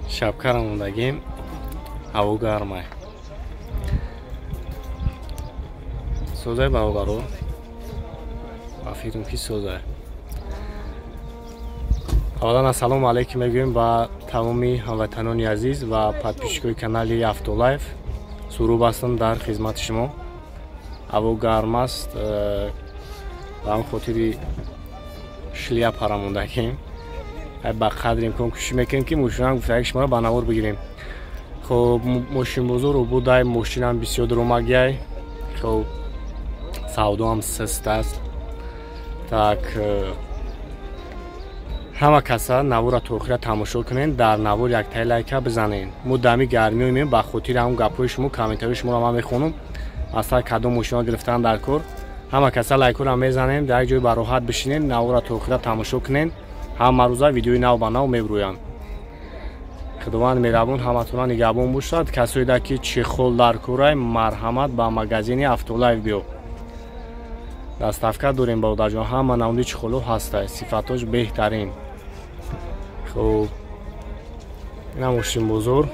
Шапкара мондагем, ҳаво гармай. Созай бародаро, ба фикрам ки созай. Аввалан ассалому алайкум мегӯем ба тамоми ҳамватанони азиз ва подписчикои канали Автолайф. Суруб ҳастам дар хизмати шумо. Ҳаво гарм аст, ба ҳам хотири шляпара мондагем. Ба қадри имкон кӯшиш мекунем ки мошинам гуфтаги шуморо ба навор бигирем. Хоб, мошинбозор будай, мошинам бисёр дуромагиай. Хоб, савдоам сист аст. Так, ҳама каса навора то охира тамошо кунед, дар навор яктаи лайка бизанед. Мо дами гармиё меем, ба хотири ҳамон гапҳои шумо, комментарии шуморо ман мехонам. Масалан, кадом мошино гирифтан дар кор. Ҳама каса лайкҳоро мезанем, дар як ҷой бароҳат бишинед, навора то охира тамошо кунед. Ҳама рӯза видеои нав ба нав мебурӯянд. Худованд меҳрабон ҳаматона нигаҳбон бошад. Касоеда ки чехол дар корай, марҳамат ба магазини Автолайф биё. Доставка дорем бародарҷон, ҳама намуди чехолҳо ҳастай, сифатош беҳтарин. Хуб, ина мошинбозор.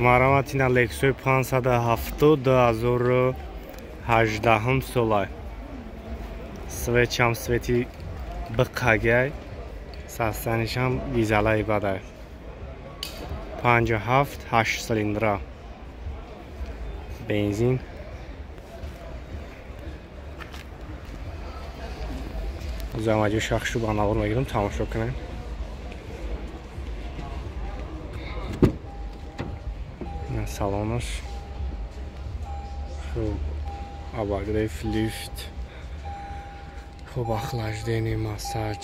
Марҳамат, ина Лексои 570 2018 солай. Свечам свети биққагай, састанишам дизалаи бадай. 57 8 цилиндра. Бензин. Замаҷо шахшу ба навор мегирам, тамошо кунем. Салонаш. Хуб, обогрев, лифт. Хуб, охлаждение, массаж.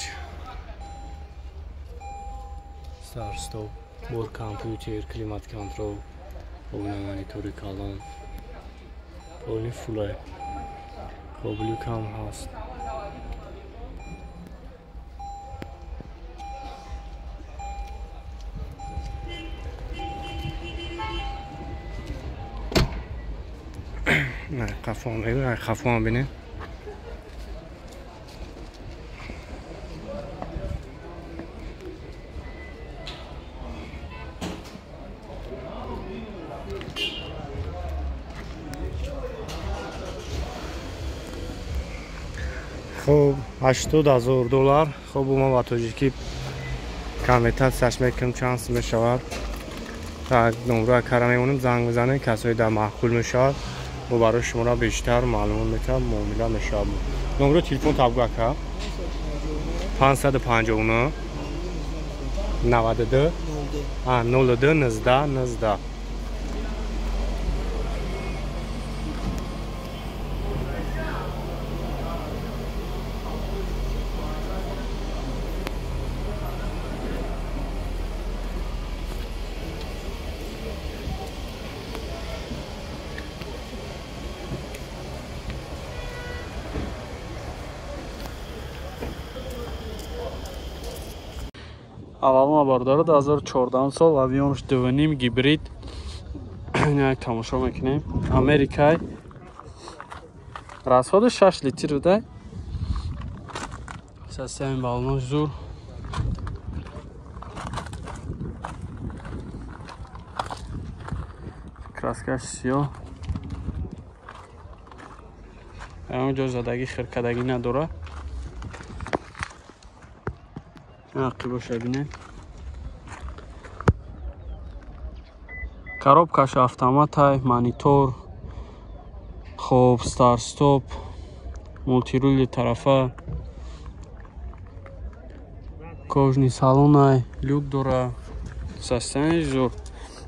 Старт-стоп, бор компютер, климат-контрол, обна монитори калон. Полни фулай. Хуб, люкам ҳаст. Қафоам бинед. Хуб, 80,000 доллар. Хуб, мо ба тоҷикӣ конвертатсияш мекунем, чанд сум мешавад. Так, номра кара мемонем, занг мезанем, касое дар маъқул мешавад. Мо барои шуморо бештар маълумот метавам, муомила мешавад. Номро телефон табгӯ ака. 559 92 02 19 19. Аввалон бардора 2014 сол авионш 2.5 гибрид. Як тамошо мекунем. Америкай. Расходи 6 литр буда. Системи баллонош зур. Краскаш сиёҳ. Ягон ҷо задагӣ хиркадагӣ надора. Ақибоша бинед. Коробкаш автоматай, монитор, хоб, старт-стоп, мултирули тарафа, кожни салонай, люк дора, состояние зур.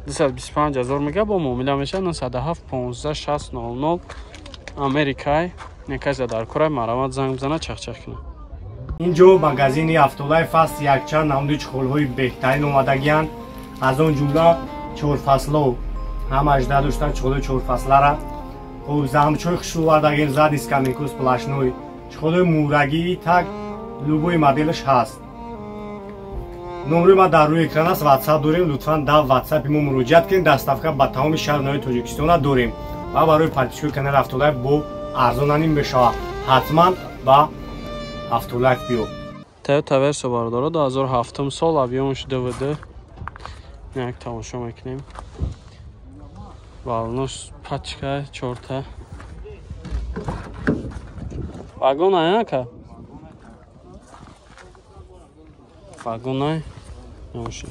225 000 мега бо муомила мешавад. 907 15 60 00 Америкай. Некайза дар кора марамат занг бизана, чахчах кунад. Инҷо магазини Автолайф аст, якчанд намуди чехолҳои беҳтарин омадагиянд. Аз он ҷумла чорфасло, ҳамаш надоштанд чехолҳои чорфаслара. Хуб, замчои хушрӯ овардагем, задний скамейку сплошной, чехолҳои мурагӣ, так любой моделаш ҳаст. Номери ма дар рӯи экран аст, ватсап дорем, лутфан дар ватсапи мо муроҷиат кунед. Доставка ба тамоми шаҳр ноҳияи Тоҷикистона дорем ва барои подписчикои канали Автолайф бо Арзонаним мешавад. Ҳатман ба Автолайф биё. Toyota Verso бародаро 2007 сол объёмаш 2.2. Як тамошо мекунем. Балонош пачка 4та. Вагон аяка? Вагон ай.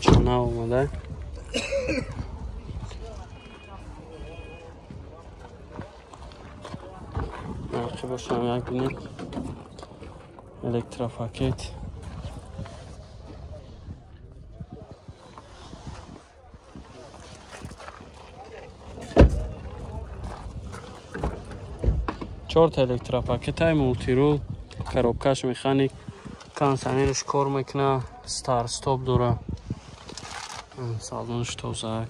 Чана омада. Нархи бошам як бинем. Электропакет. Чорта электропакетай мултирул, коробкаш механик, кондиционерш кор мекуна, стар стоп дора. Салонш тоза.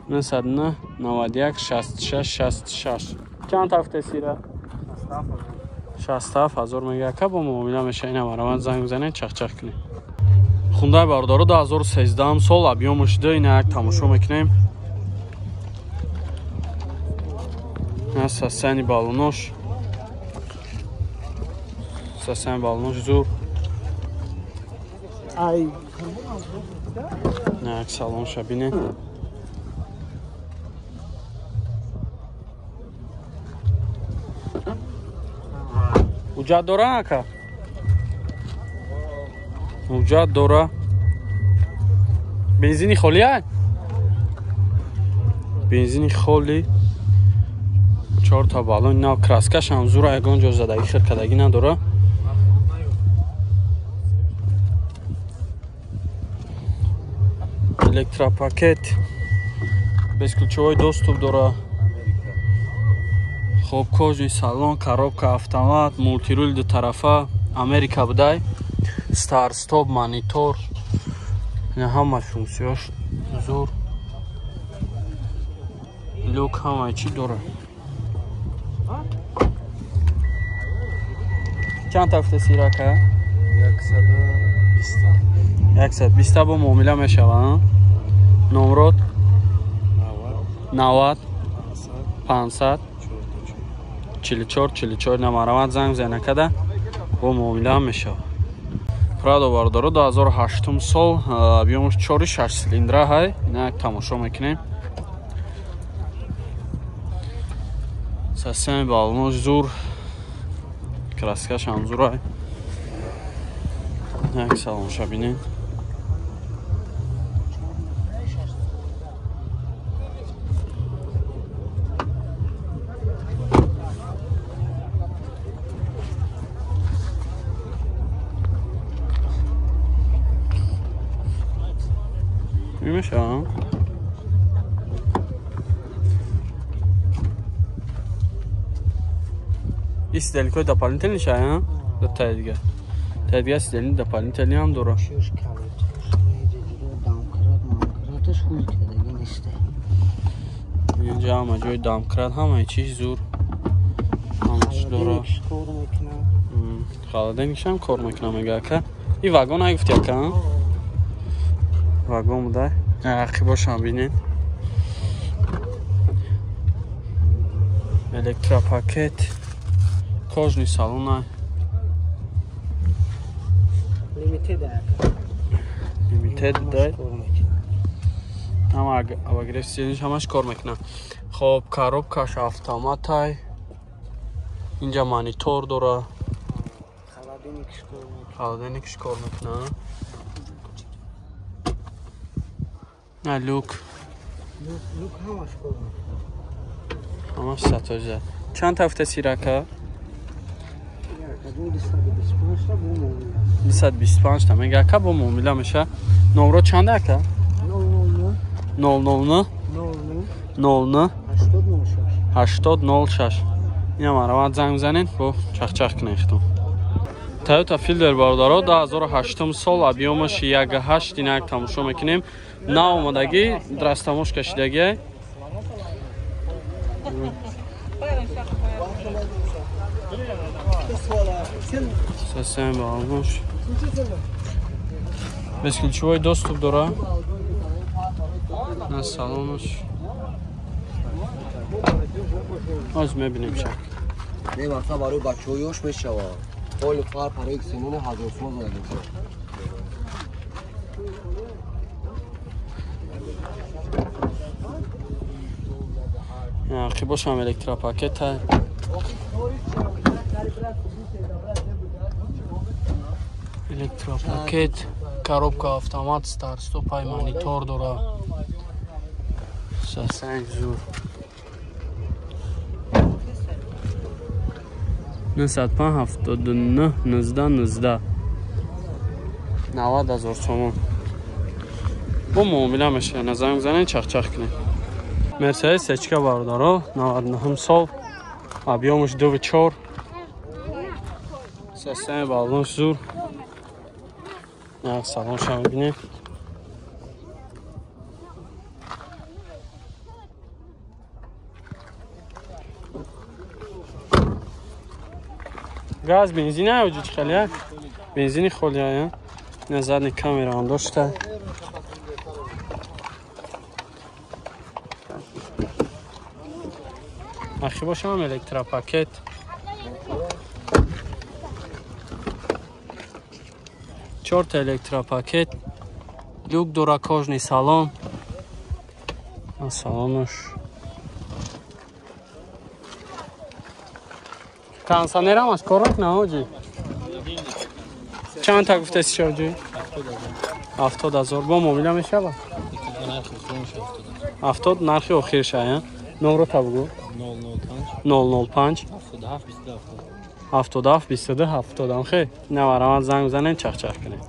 991 66 66. Чанд ҳафта сира? 67 ҳазор мега. Ака бо муомила меша, ина марамат занг бизанед, чахчах кунед. Хундай бародаро 2013 сол объёмаш 2, ина як тамошо мекунем. Сасани балонош. Сасани балонош зур. Ай. Як салонша бинед. Ҳуҷҷат дора ака? Ҳуҷҷат дора. Бензини холӣ ай? Бензини холӣ. 4та балон нав, краскаш ҳам зура, ягон ҷо задагӣ хиркадагӣ надора. Электропакет, бесключевой доступ дора. Хоб, кожаный салон, коробка автомат, мултирул дутарафа, Америка будай, стар стоп, монитор. Ина ҳама функсияш зур. Люк ҳама чӣ дора. Чанд тафта сирака? 120. 120 бо муомила мешава. Номрод 90 500 44 44 намарамат занг занакада бо муомила мешава. Прадо бародаро 2008 сол объёмаш 4.6 цилиндра ҳай. Ина як тамошо мекунем. Сасами балонош зур. Краскаш ҳам зур ай. Як салонша бинед. Мешавам. И сиделкои дополнительный шая, тай дига. Тай дига сиделни дополнительный ҳам дора. Инҷа ҳама ҷои дамкрат, ҳамаи чиз зур. Ҳамаш дора. Холодильникшам кор мекунам мега ака. И вагон ай гуфти ака? Вагон будай. Ақибошам бинед. Электропакет. Кожный салон ай. Лимитед дай. Ҳама обогрев сиденьяш ҳамаш кор мекунад. Хоб, коробкаш автомат ай. Инҷа монитор дора. Холодильникш кор мекунад. На люк. Люк ҳамаш кор мекунад. Ҳамаш сатожа. Чанд ҳафта сирака? 225 та мега ака бо муомила меша. Номро чанд ака? 009 00 8006. Ина марамат занг бизанед, бо чахчах кунед хитон. Toyota Fielder бародаро 2008 сол объёмаш 1.8, ина як тамошо мекунем. Нав омадагӣ, растамош кашидагӣ. Сасем балош. Бесключевой доступ дора. На салонаш. Оз мебинем шак. Не мақсад барои бачаҳо ёш мешавад. Ҳоли фар парои синуни 1000 сом задагим. Ки бошам электропакета. Электропакет, коробка автомат, старт-стоп, ай монитор дора. Сасанг зур. 905 79 19 19 90 000 сомон. Бо муомила мешава, назанг занен чахчах кунед. Мерседес сечка бародаро, 99 сол, объемаш 2.4. Система баллон зур. Як салон ша мебинем. Газ бензин ай оҷи чӣ хеле? Бензини холи ай, на задни камера ҳам дошта. Ахи бошам электропакет. Чорта электропакет. Люк дора, кожный салон. Салонаш. Кондиционерам аз кор мекунад, оҷи? Чанд та гуфтаси шоҷи? 70 000. Бо муомила мешавад? 70 нархи охирша, а? Номро та бугу. 005 77 22 70. Хе, наварамад занг занем, чахчах кунем.